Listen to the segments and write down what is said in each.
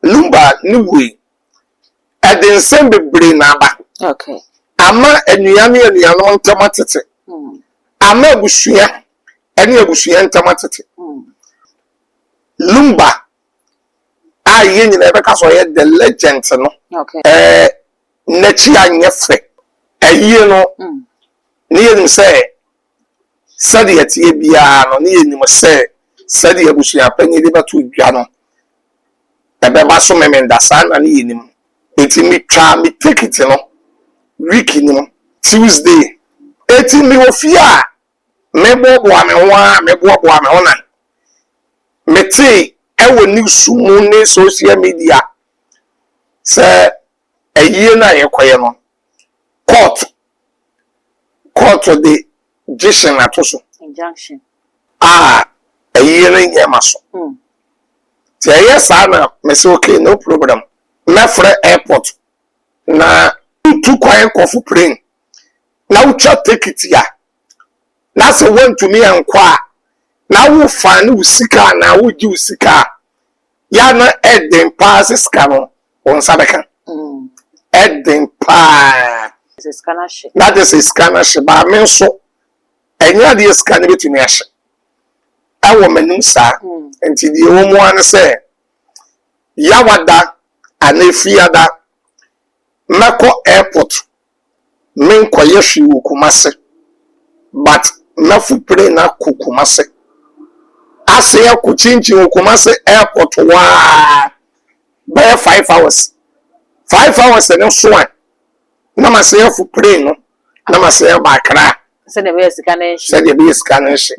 Lumba ne wui, ɛde nsɛm bebree na aba. Ama anua ne anuanom ntam atete. Ama abusua ne abusua ntam atete. Lumba a yɛn nyinaa yɛbɛka sɛ ɔyɛ the legend no, ɛɛ n'akyi anyɛ fɛ. Ayie no, ne yɛnim sɛ sɛdeɛ ɛteɛ biara no, ne yɛnim sɛ sɛdeɛ abusuapanyin de bɛto dwa no, ɛbɛba so Memenda. Saa na ne yɛnim. Enti metwaa me tekiti no week no mu Tuesday. Enti mewɔ fie a meboaboa me ho ara, meboaboa me ho na metee ɛwɔ news mu ne social media sɛ ayie no a yɛkɔyɛ no, court de gye ato so. Injunction. A ayie no nyɛ ma so. Nti ɛyɛ saa na mese, "Okay, no problem." Mɛfrɛ airport na wotu kwan kɔfo plane na wotwa ticket a, na sɛ woantumi ankɔ a, na wofa ne wo sika anaa wogye wo sika a, ya na ɛden paa sɛ sika no wo nsa bɛka. Ɛden paa. Sɛ sika no ahye. Na de sɛ sika no ahye baa me nso, ɛnyɛ adeɛ sika no bɛtumi ahye ɛwɔ m'anim saa. Nti deɛ ɛwɔ mu ara ne sɛ Yawada anaa Fiada mɛkɔ airport. Menkɔyɛ hwee wɔ Kumase, but mɛfo plane akɔ Kumase ase, akɔ kyinkyin wɔ Kumase airport waa bɛyɛ 5 hours. 5 hours no so a, na ma se afo plane no na ma se aba Accra. Sɛdeɛ ɛbɛyɛ sika no nhye. Sɛdeɛ ɛbɛyɛ sika no nhye.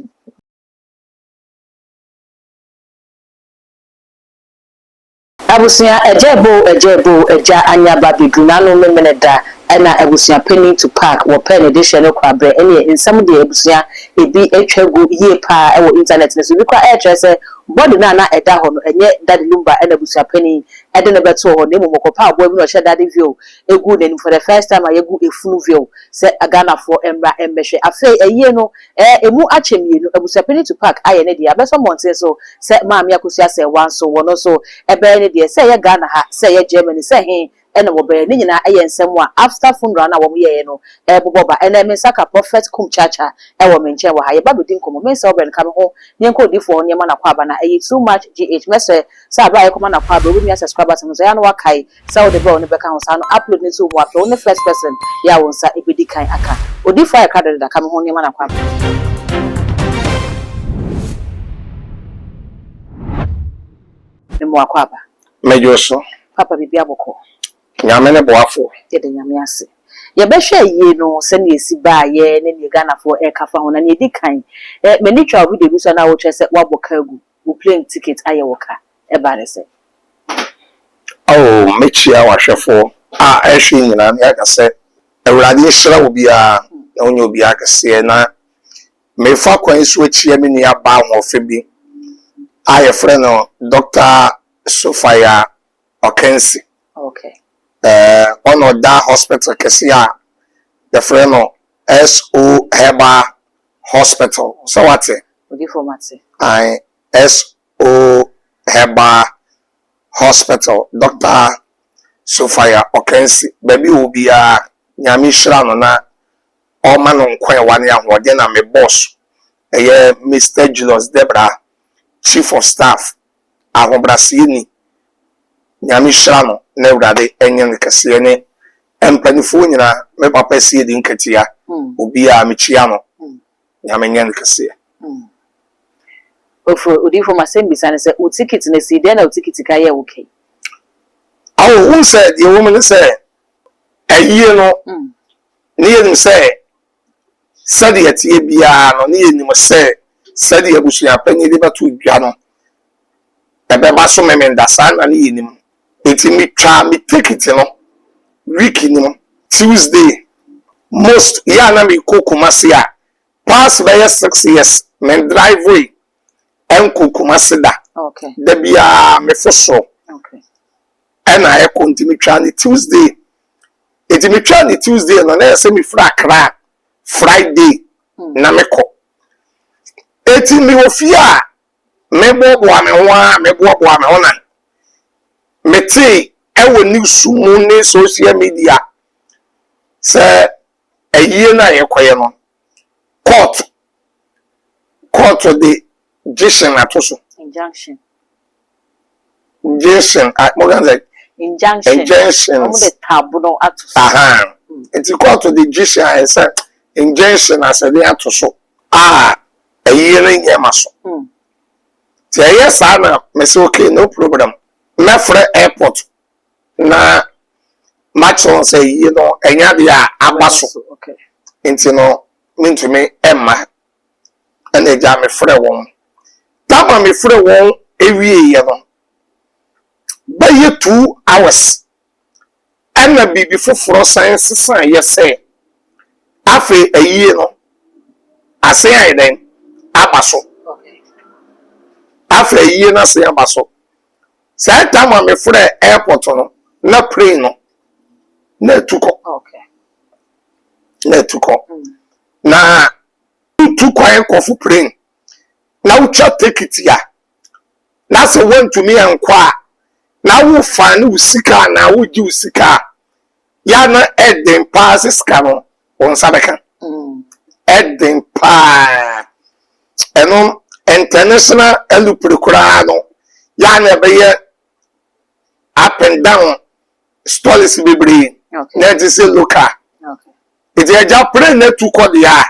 Abusua, ɛgya ebo, ɛgya ebo, ɛgya anyaba bedu n'ano memene da. Ɛna abusua panyin Tupac wɔpɛ ne de hyɛ no kora brɛ. Ɛne nsɛm deɛ, abusua, ebi atwa gu yie paa ɛwɔ internet no so. Ebi kora ɛrekyerɛ sɛ body no a na ɛda hɔ no, ɛnyɛ Daddy Lumba ɛna abusua panyin ɛde no bɛto hɔ, na mmom ɔkɔpa aboa bi na ɔhyɛ dade veil egu n'anim for the first time a yɛgu efunu veil sɛ Ghanafoɔ mmra mmɛhwɛ. Afei ɛyie no emu akyɛ mmienu. Abusua panyin Tupac ayɛ ne deɛ abɛsɔ mmɔnten so sɛ Maame Akosua Serwaa nso wɔn nso ɛbɛyɛ ne deɛ, sɛ ɛyɛ Ghana ha, sɛ ɛyɛ Germany, sɛ he ɛna wɔbɛyɛ ne nyinaa. Ɛyɛ nsɛm a after funeral na wɔn yɛɛ no ɛbobɔ ba. Ɛnɛ me nsa ka Prophet Kumchacha ɛwɔ me nkyɛn wɔ ha. Yɛba bɛdi nkɔmɔ. Me nsa ɔbrɛ no ka me ho ne nkɔ odiifoɔ nneɛma na kɔ aba na ɛyɛ Too Much GH. Mɛsɛ sɛ abira a yɛkɔma na kɔ aba, obi mi subscribe button no so ɛyɛ no, wakae sɛ wode bɛl no bɛka ho saa no, upload ne to mu apɛ wo ne first person yɛ a wo nsa ebɛdi kan aka. Odiifoɔ ayɛ krado deda ka me ho nneɛma na kɔ aba. Mmoa akɔ aba. Mɛdwo so. Papa, biribi abɔkɔ? Nyame ne boafo. Yɛde Nyame ase. Yɛbɛhwɛ yie no sɛnea esi baayɛ ne nea Ghanafoɔ ɛreka fa ho. Na nea edi kan, m'ani twa wo video bi so a na wokyerɛ sɛ woabɔ ka agu wo plane ticket, ayɛ wɔ ka. Ɛbaa ne sɛ? Oh, mɛkyia wahwɛfoɔ a ɛhwɛ nyinaa ne aka sɛ Awurade nhyira wo biara na wonyɛ obiara kɛseɛ. Na mefa kwan so akyia me nua baa ahoɔfɛ bi a yɛfrɛ no Dr. Sophia Ɔkɛnsi. Ɔna ɔda hospital kɛseɛ a yɛfrɛ no SO Herbal Hospital, sɛ wate? Odiifoɔ, mate. Ae, SO Herbal Hospital, Dr. Sophia Ɔkɛnsi, baabi wɔ biara, Nyame hyira no na ɔma no nkwa ɛwa ne ahoɔden. Na me boss ɛyɛ Mr. Julius Debra, chief of staff, ahobrɛaseɛ ni. Nyame hyira no na Awurade ɛnyɛ no kɛseɛ ne mpanimfoɔ nyinaa. Me papa sie di nketea, obiara mekyia no. Nyame nyɛ no kɛseɛ. Ofo odiifoɔ, ma sɛm bisa ne sɛ wo ticket no si dɛn na wo ticket ka yɛ wo kɛ? Awo, wohu sɛ deɛ wɔ mu ne sɛ ayie no, ne yɛnim sɛ sɛdeɛ ɛteɛ biara no, ne yɛnim sɛ sɛdeɛ abusuapanyin de bɛto dwa no, ɛbɛba so Memenda. Saa na ne yɛnim. Nti metwaa me ticket no week no mu Tuesday. Most yɛ a na mekɔ Kumase a, past bɛyɛ 6 years me drive yi ɛnkɔ Kumase da. Da biara mefo soro ɛna ɛkɔ. Nti metwaa ne Tuesday. Nti metwaa ne Tuesday no, na yɛ sɛ mefiri Accra Friday na mekɔ. Eti mewɔ fie a meboaboa me ho a, meboaboa me ho na metee. Metee ɛwɔ news mu ne social media sɛ ayie no a yɛkɔyɛ no, court court de gyehyen ato so. Injunction. Gyehyen, ah, mo kan sɛ Injunction. Injunctions. Wɔn de taabo ato so. Aha. Nti court de gyehyen a ɛsɛ injunction asɛde ato so a ayie no nyɛ ma so. Nti ɛyɛ saa na mɛsɛ, "Okay, no problem." Mɛfrɛ airport na makyerɛ sɛ ayie no ɛnyɛ adeɛ a aba so. Nti no mentumi ɛmma. Ɛna agya mefrɛ wɔn. Tama mefrɛ wɔn ewieɛ no, bɛyɛ 2 hours ɛna biribi foforɔ san sesan yɛ sɛ afei ayie no asen ayɛ dɛn aba so. Afei ayie no asen aba so. Saa time a mefrɛ airport no na plane no na etu kɔ. Na etu kɔ. Na tu kwan kɔfo plane na wotwa ticket a na sɛ wontumi ankɔ a na wofa ne wo sika anaa wogye wo sika a ya na ɛden paa sɛ sika no wo nsa bɛka. Ɛden paa. Ɛno international aeroplane koraa no ya na ɛbɛyɛ up and down stories bebree na ɛte sɛ local. Nti agya plane na tu kɔ deɛ a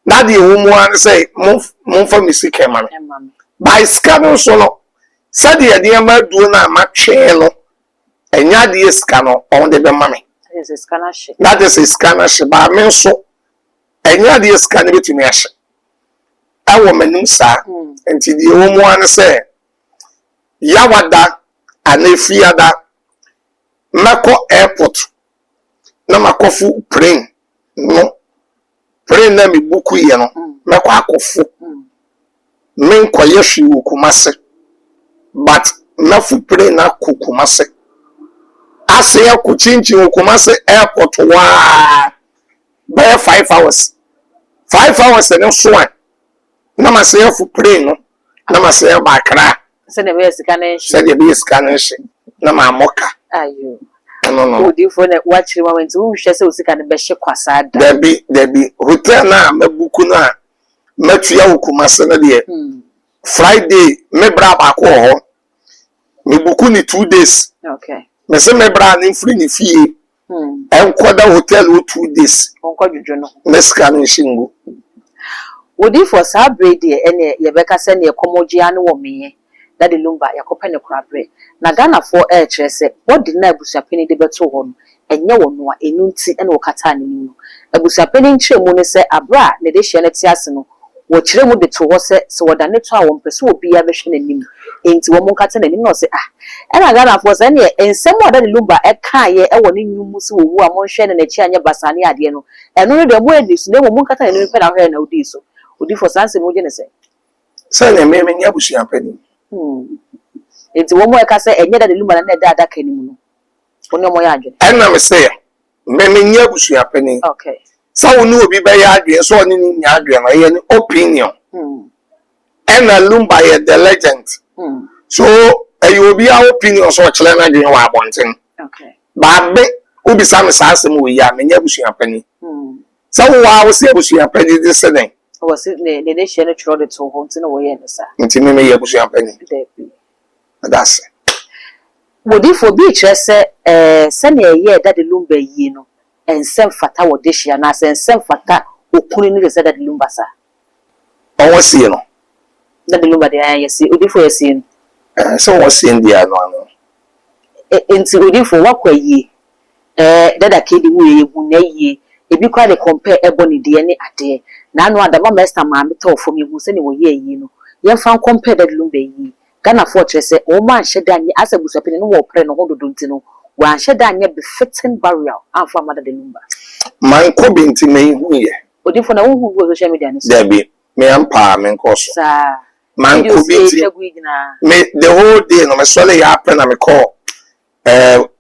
na deɛ ɛwɔ mu ara ne sɛ momfa me sika ma me. Ɛma me. By sika no nso no, sɛdeɛ nneɛma aduo no a matwee no, ɛnyɛ adeɛ sika no ɔmo de bɛma me. Ɛyɛ sɛ sika no ahye. Na de sɛ sika no ahye baa me nso, ɛnyɛ adeɛ sika no bɛtumi ahye ɛwɔ m'anim saa. Nti deɛ ɛwɔ mu ara ne sɛ Yawada anaa Efiada mɛkɔ airport na makɔfo plane no, plane na me book yɛ no. Mɛkɔ akɔfo. Menkɔyɛ hwee wɔ Kumase, but mɛfo plane akɔ Kumase ase akɔ kyinkyin wɔ Kumase airport waa bɛyɛ 5 hours. 5 hours no so a na ma se afo plane no na ma se aba Accra. Sɛdeɛ ɛbɛyɛ sika no nhye. Sɛdeɛ ɛbɛyɛ sika no nhye na ma mmɔ ka. Ayo. Ɛno no. Odiifoɔ na wakyerɛ mu ama nti wohwɛ sɛ wo sika no bɛhye kwa saa da? Dabi, dabi. Hotel no a mɛ book no a mɛtua wɔ Kumase no deɛ, Friday me bra baako wɔ hɔ, me book ne 2 days. Me sɛ me bra ne mfiri ne fie ɛnkɔda hotel wɔ 2 days. Wɔnkɔ dwodwo no ho. Ne sika no nhyɛ ngu. Odiifoɔ, saa bere deɛ ɛne yɛbɛka sɛ neɛ kɔmɔgyea ne wɔ meyɛ Daddy Lumba yɛakɔpɛ ne koraberɛ na Ghanafoɔ ɛrekyerɛ sɛ bɔde no a abusuapanin de bɛtoo hɔ no ɛnyɛ wɔ no a ɛnu nti ɛna wɔkataa n'anim no. Abusuapanin nkyerɛmu ne sɛ aberɛ a ne de hyɛ no te ase no, wɔkyerɛ mu de to hɔ sɛ sɛ wɔda ne to a wɔmpɛ sɛ obiara bɛhwɛ n'anim, enti wɔn nkata n'anim. Na ɔsɛ ah, ɛna Ghanafoɔ sɛ ɛneɛ nsɛm a Daddy Lumba ɛkaeɛ ɛwɔ ne nnwom mu sɛ wɔwu a monhwɛ no n'akyi anyɛ basaa ne adeɛ no, ɛno no deɛ mo ani so na mmom monkata n'anim pɛ na wohwɛ na wodii so. Odiifoɔ, saa nsɛm wogye ne sɛ? Sɛdeɛ me menyɛ abusuapanin. Nti wɔn a ɛka sɛ ɛnyɛ Daddy Lumba na na ɛda adaka no mu no, wɔn ne wɔn yɛ adwene? Ɛna me sɛ me menyɛ abusuapanin. Sɛ wo ne obi bɛyɛ adwene sɛ ɔne ne nya adwene no, ɛyɛ ne opinion. Ɛna Lumba yɛ the legend. So ɛyɛ obiara opinion sɛ ɔkyerɛ no adwene wɔ abɔnten. Baabe wobisa me saa asɛm wɔ yi a, menyɛ abusuapanin. Sɛ wowɔ a wo sɛ abusuapanin de sɛ dɛn? Wɔ se ne hyɛ no twerɛ de to hɔ nti na wɔyɛ no saa. Nti me meyɛ abusuapanin? Dabi. Meda ase. Wodiifoɔ bi kyerɛ sɛ sɛnea ɛyɛɛ Daddy Lumba yie no, ɛnsɛ mfata wɔ de hyɛ anaasɛ ɛnsɛ mfata okunu no de sɛ Daddy Lumba saa. Ɔwɔ sie no. Daddy Lumba deɛ ayɛ sie, odiifoɔ yɛ sie no. Sɛ wɔwɔ sie no deɛ ano ano. Nti odiifoɔ wakɔ ayie dada kedi wu yɛ yɛhu na yie ebi koraa de compare ɛbɔ ne deɛ ne adeɛ n'ano adama Esther maame tɔɔ fam, yɛhu sɛnea wɔyɛ ayie no, yɛmfa compare Daddy Lumba yie. Ghanafoɔ kyerɛ sɛ wɔn anhyɛ da nyɛ asɛ abusuapanin no wɔ pere ne ho dodo nti no wɔanhyɛ da nyɛ befitting burial amfa ama Daddy Lumba. Mankɔ bi nti mehu yɛ. Odiifoɔ, na wohu bi wɔ social media no so? Dabi, meampaa menkɔ so. Saa. Mankɔ videos bi nti ɛtwa gu yi nyinaa. Me the whole day no mesɔre yɛ apɛ na mekɔɔ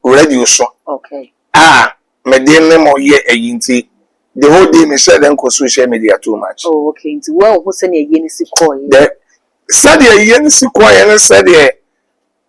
radio so a mede ne mo yɛ ayi, nti the whole day mehyɛ dɛ nkɔ social media too much. Oh, okay, nti wɔn ho sɛnea yie no si kɔɔ yi. The sɛdeɛ yie no si kɔɔ yɛ ne sɛdeɛ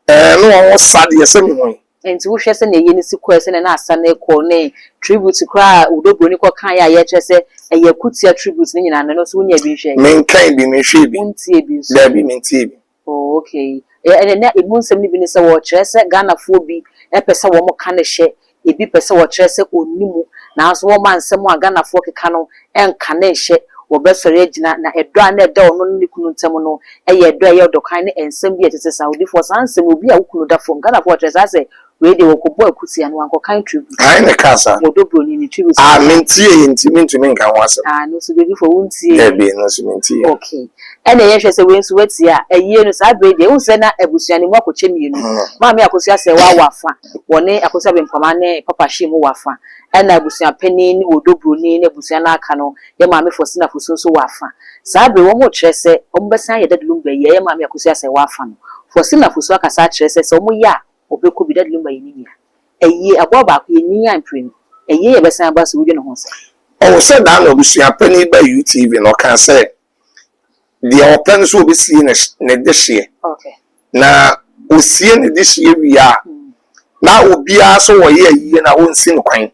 Ɛɛ, na wɔn sa deɛ sɛ mehui. Nti wohwɛ sɛnea ɛyɛ no si kɔɛ, sɛnea na asa no kɔ ne tribute koraa a Udo Broni kɔ kaeɛ a yɛkyerɛ sɛ ɛyɛ akutia tribute no nyinaa no, ɛno nso wonya bi nhwɛe? Menkae bi, menhwɛɛ bi. Wontie bi nso? Daabi, mentie bi. Oh, okay. Ɛnɛ na emu nsɛm no bi ne sɛ wɔkyerɛ sɛ Ghanafoɔ bi pɛ sɛ wɔn ka no hyɛ, ebi pɛ sɛ wɔkyerɛ sɛ ɔnni mu, nanso wɔmma nsɛm a Ghanafoɔ keka no nka no nhyɛ. Wɔbɛsɔre agyina, na ɛdɔ a na ɛda ɔno ne ne kunu ntam no yɛ ɛdɔ a ɛyɛ ɔdɔ kann ne nsɛm bi a ɛtete saa. Odifoɔ, saa nsɛm yi, obi a wo kunu da fam, Ghanafoɔ wɔkyerɛ saa sɛ wei deɛ wɔkɔbɔ akutia no, wankɔkan tribute. Hann na ɛkaa saa. Wɔdɔ broni ne tribute. Ah, mentieeɛ nti mentumi nka ho asɛm. Ah, ɛno nso deɛ odifoɔ wontieeɛ. Dabi, ɛno nso mentieeɛ. Okay. Ɛna yɛhwɛ sɛ wei nso watie a, ayie no saa berɛ yi deɛ, wohu sɛ na abusua no mu akɔkyɛ mmienu. Maame Akosua Serwaa wɔ afa, wɔne Akosua Bempama ne Papa Shee mu wɔ afa. Ɛna abusua panin ne Odo Broni ne abusua no a aka no, yɛ Maame Faustina Fosu nso wɔ afa. Saa berɛ yi wɔrekyerɛ sɛ wɔbɛsan ayɛ Daddy Lumba ayie a ɛyɛ Maame Akosua Serwaa afa no. Faustina Fosu akasa akyerɛ sɛ sɛ wɔyɛ a ɔbɛkɔ bi, Daddy Lumba yɛ ne nua. Ayie, aboa baako, yɛnyin a mprenu. Ayie yɛ bɛsan aba sɛ wodwene ho sɛ. Ɔwɔ sɛ daa no abusua panin ba UTV no ɔkaa sɛ deɛ ɔpɛ no sɛ ɔbɛsie ne ne dehyeɛ. Na ɔsie ne dehyeɛ wie a, na obiara sɛ ɔyɛ ayie no a ɔnsi no kwan.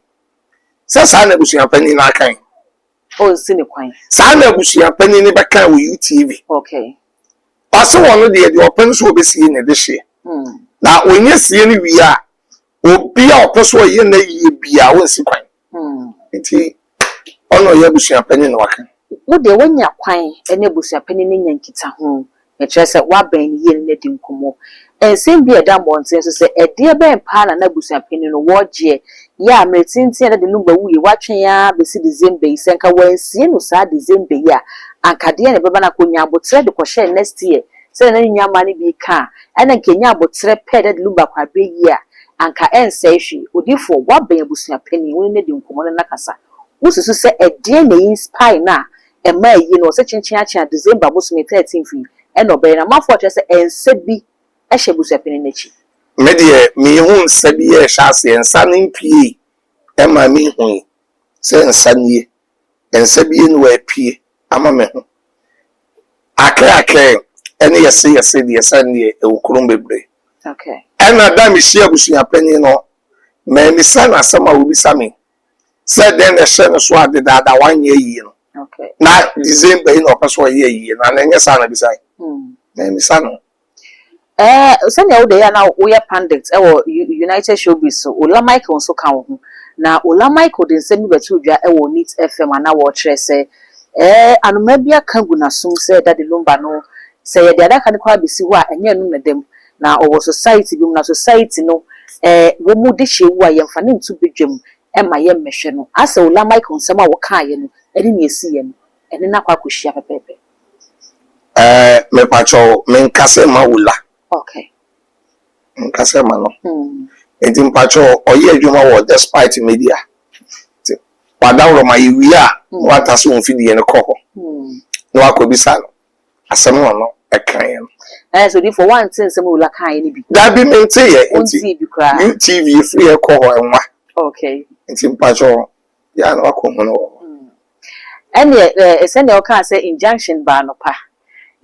Sɛ saa na abusua panin no akan. Ɔnsi no kwan. Saa na abusua panin no bɛkaa wɔ UTV. Ɔse ɔno deɛ deɛ ɔpɛ no sɛ ɔbɛsie ne dehyeɛ. Na ɔnya sie no wie a, obi a ɔpɛ sɛ ɔyɛ n'ayie biara ɔnsi kwan. Nti ɔna ɔyɛ abusua panin na waka. Wo deɛ woanya kwan ne abusua panin no anya nkitaho, mekyerɛ sɛ woabɛn no yie ne no adi nkɔmmɔ. Nsɛm bi a ɛda mmɔnten so sɛ ɛdeɛ bɛn paa na na abusua panin no wɔregyeɛ yɛ a mmerɛ tenten a Daddy Lumba wuiɛ watwɛn ara bɛsi December yi, sɛ nka wɔansie no saa December yi a anka deɛn na ɛbɛba no anka ɔnyaa aboterɛ de kɔhyɛɛ next year sɛdeɛ na ne nuammaa no bi reka a ɛna nka ɛnya aboterɛ pɛɛ Daddy Lumba kɔ aberɛ yie a anka ɛnsɛe hwee. Odiyifoɔ, woabɛn abusua panin, wo ne no adi nkɔmmɔ ne no akasa. Wosusu sɛ ɛdeɛn na ɛinspire no a ɛma ayi no? Ɔsɛ kyenkyen a December bosome 13th yi ɛna ɔbɛyɛ no. Amanfoɔ kyerɛ sɛ nsa bi hyɛ abusua panin no akyi. Me deɛ menhuu nsa bi a ɛhyɛ aseɛ, nsa no mpuei ɛmaa menhui sɛ nsa nie, nsa bi ni hɔ a apue ama mahu. Akɛakɛ ne yɛse yɛse deɛ sɛ ndeɛ ɛwɔ kurom bebree. Ɛna da a mehyia abusua panin no, mammisa no asɛm a ɔbisa me sɛ dɛn na ɛhyɛ no so a dedaada wanyɛ ayie no. Na December yi na ɔpɛ sɛ ɔyɛ ayie no, anaa ɛnyɛ saa na bisae? Mammisa no. Ɛɛ, sɛnea wo de yɛ a na woyɛ pundit wɔ United Showbiz so, Ola Michael nso ka wo ho. Na Ola Michael de nsɛm bi bɛtoo dwa wɔ Neat FM a na wɔrekyerɛ sɛ, ɛɛ, anomaa bi aka agu n'asom sɛ Daddy Lumba no, sɛ yɛde adaka no koraa besi hɔ a, ɛnyɛ ɛno na ɛda mu. Na ɔwɔ society bi mu, na society no, ɛɛ, wɔn dehyeɛ wu a, yɛmfa no nto badwam mma yɛmmɛhwɛ no. Asɛ Ola Michael nsɛm a wɔkaeɛ no ne nea ɛsiiɛ no, ɛne no akɔ akɔhyia pɛpɛɛpɛ. Ɛɛ mepakyɛw menkasa mma Ola. Okay. Menkasa mma no. Nti mpakyɛw ɔyɛ adwuma wɔ Despite Media. Nti wadaworo ma yɛwie a na watase wɔn mfidie no kɔ hɔ. Na wakɔbisa no asɛm na ɔno ɛkaeɛ no. Ɛɛ so odiyifoɔ woante nsɛm a Ola kaeɛ no bi? Dabi menteeɛ nti Wontee bi koraa? UTV efiri yɛ kɔ hɔ ɛnwa. Okay. Nti mpakyɛw yɛ a na wakɔhu no wɔ hɔ. Ɛnneɛ ɛɛ sɛnea wokaa sɛ injunction baa anɔpa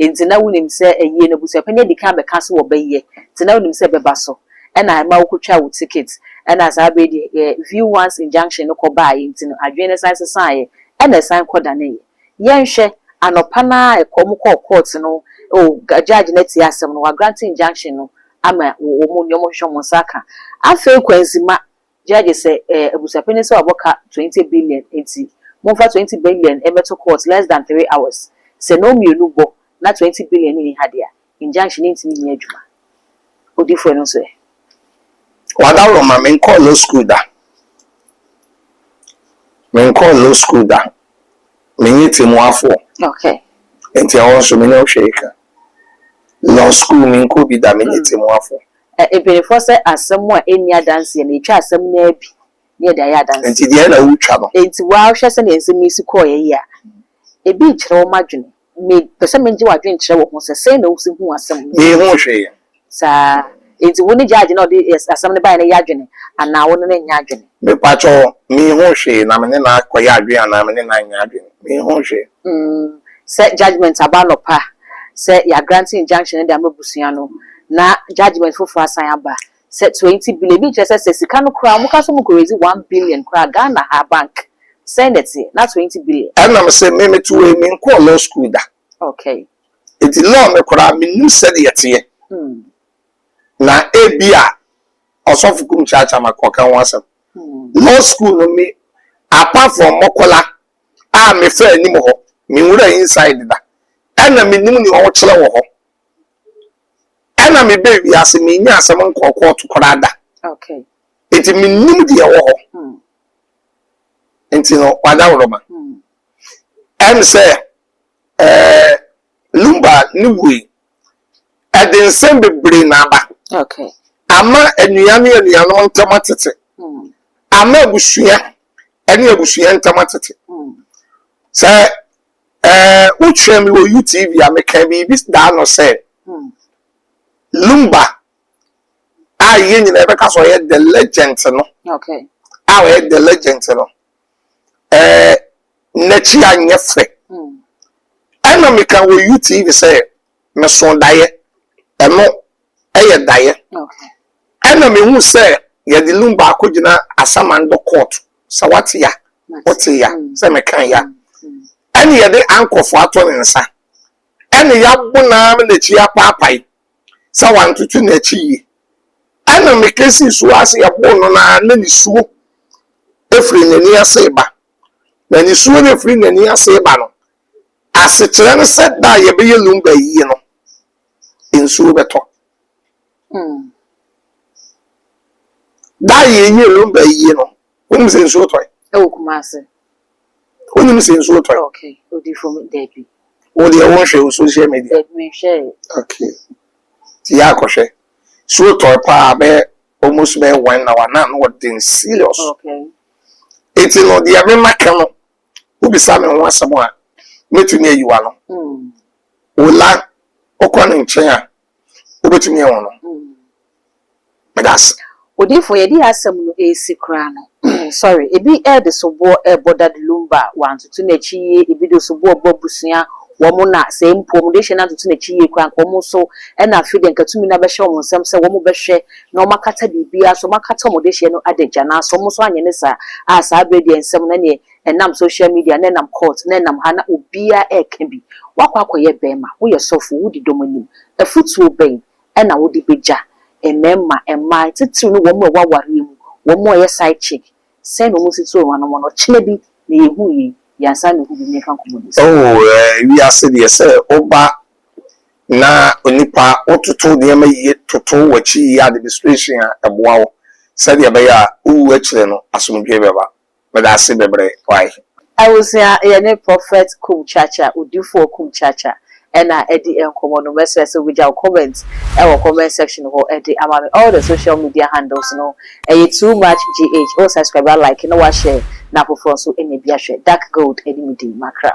nti na wonim sɛ ayie no abusuapanin adi kan abɛka sɛ wɔbɛyɛ nti na wonim sɛ ɛbɛba so ɛna ɛma wokɔtwaa wo ticket ɛna saa berɛ yi deɛ view once injunction no kɔbaeɛ nti no adwene no san sesaeɛ ɛna ɛsan kɔdaneeɛ. Yɛnhwɛ, anɔpa no ara ɛkɔ wɔkɔɔ court no oh judge no atie asɛm no wagrante injunction no ama wɔn nea wɔhwehwɛ wɔn nsa aka. Afei Kwansima Judge sɛ eh abusuapanin sɛ wabɔ ka 20 billion nti momfa 20 billion mmɛto court less than 3 hours. Sɛ nnɔn mmienu bɔ na 20 billion nni ha deɛ a, injunction no ntumi nyɛ adwuma. Odifoɔ no nso ɛ? Wadaworo ma menkɔɔ law school da. Menkɔɔ law school da. Menyɛ tɛmmuafoɔ. Nti ɛhɔ nso menyɛ wo hwee ka. Law school menkɔɔ bi da, menyɛ tɛmmuafoɔ. Ɛ, mpanimfoɔ sɛ asɛm a ɛnni adanseɛ no, yɛtwa asɛm no ara bi na yɛde ayɛ adanseɛ. Nti deɛ na wotwa no. Enti woa wohwɛ sɛdeɛ nsɛm yi si kɔeɛ yi a, ebi rekyerɛ wo m'adwene. Mepɛ sɛ megye w'adwene kyerɛ wɔ ho sɛ sɛn na wosi hu asɛm no. Menhu hwee. Saa. Enti wo ne judge na ɔde asɛm no baeɛ no yɛ adwene anaa wo ne no nyɛ adwene? Mepakyɛw, menhu hwee na me ne no akɔyɛ adwene anaa me ne no anyɛ adwene. Menhu hwee. Sɛ judgement aba anɔpa sɛ yɛagrante injunction no de ama abusua no, Na judgement foforɔ asan aba sɛ 20 billion. Ebi nkyerɛ sɛ sɛ sika no koraa wɔn ka sɛ wɔn kɔ raise 1 billion koraa, Ghana ha bank sɛn na ɛteɛ na 20 billion? Ɛnam sɛ me meto wei, menkɔɔ law school da. Eti law me koraa menim sɛdeɛ teɛ. Na ebi a ɔsɔfo Kum Kyaakyaa ma kɔka ho asɛm. Law school no, me apart from Mɔkɔla a mefa anim hɔ, menwura inside da, ɛna menim nea ɔkyerɛ wɔ hɔ. Ɛna mebɛ wiase, menya asɛm nkɔɔ kɔɔto koraa da. Eti menim deɛ ɛwɔ hɔ. Nti no wadaworoma. Ɛm sɛ Lumba ne wui, ɛde nsɛm bebree na aba. Ama anua ne anuanom ntam atete. Ama abusua ɛne abusua ntam atete. Sɛ wotwɛn mi wɔ UTV a, meka biribi daa no sɛ Lumba a yɛn nyinaa yɛbɛka sɛ ɔyɛ the legend no, a ɔyɛ the legend no, n'akyi anyɛ fɛ. Ɛna meka wɔ UTV sɛ meso daeɛ, ɛno ɛyɛ daeɛ. Ɛna mehu sɛ yɛde Lumba akɔgyina Asamando court, sɛ wate ya, wote ya. Sɛ meka ya. Ɛne yɛde ankɔfo ato ne nsa, ɛne yɛabo naa ma n'akyi apaapae sɛ wantoto n'akyi yie. Ɛna meka si so ase, yɛbo no naa na nisuo efiri n'ani ase ba, na nisuo no efiri n'ani ase ba no, asekyerɛ no sɛ da a yɛbɛyɛ Lumba yie no, nsuo bɛtɔ. Da a yɛyɛ Lumba yie no, wonim sɛ nsuo tɔe. Ɛwɔ Kumase? Wonim sɛ nsuo tɔe? Okay. Odifo mi, dabi. Wo deɛ, wonhwɛ wo social media? Dabi, menhwɛ. Okay, nti yɛ akɔhwɛ, nsuo tɔe paa, bɛyɛ almost bɛyɛ one hour na no wɔden serious. Eti no deɛ mema ka no, wobisa me ho asɛm a, mɛtumi ayi wa no. Wola wokɔ ne nkyɛn a, wobɛtumi ahu no. Meda ase. Odifo, yɛde yɛ asɛm no esi koraa no, sorry, ebi ɛde soboɔ ɛbɔ Daddy Lumba, wantoto n'akyi yie. Ebi de soboɔ bɔ abusua wɔn, na sɛ mpo wɔn de hyɛ n'atoto n'akyi yie koraa, nka wɔn nso ɛna afei deɛ nka tumi no abɛhyɛ wɔn nsam sɛ wɔn bɛhwɛ na wɔn akata biribiara so, wɔn akata wɔn de hyɛ no adagya. Na so wɔn nso anyɛ ne saa a, saa abere deɛ nsɛm no neɛ ɛnam social media na ɛnam court na ɛnam ha na obiara ɛɛka bi. Wakɔ akɔyɛ bɛrima, woyɛ sɔfo, wodi dɔm anim, afutuo bɛn ɛna wode bɛgya mmarima, mmaa, titiriw no wɔn a ɛwɔ awareɛ mu, wɔn a wɔyɛ side chick, sɛn na wɔn si to wɔn ano no ɔkyena bi na yɛhu yie yɛnsa na ehu bi ne yɛfa nkɔmmɔ bi so? Oh, wiase deɛ, sɛ woba na onipa wototo nneɛma yie, toto w'akyi yie, administration a ɛboa wo sɛdeɛ ɛbɛyɛ a wowu akyire no, asomdwe bɛba. Meda ase bebree wae. Abusua, yɛne Prophet Kum Chacha, Odifoɔ Kum Chacha, ɛna ɛdi nkɔmmɔ no. Mɛsrɛ sɛ wobɛgya wo comment ɛwɔ comment section hɔ ɛde ama me. All the social media handles no ɛyɛ Too Much GH. O subscribe, like na wahyɛ na afoforɔ nso ɛnya bi ahwɛ. Dark Gold ɛne me din makra.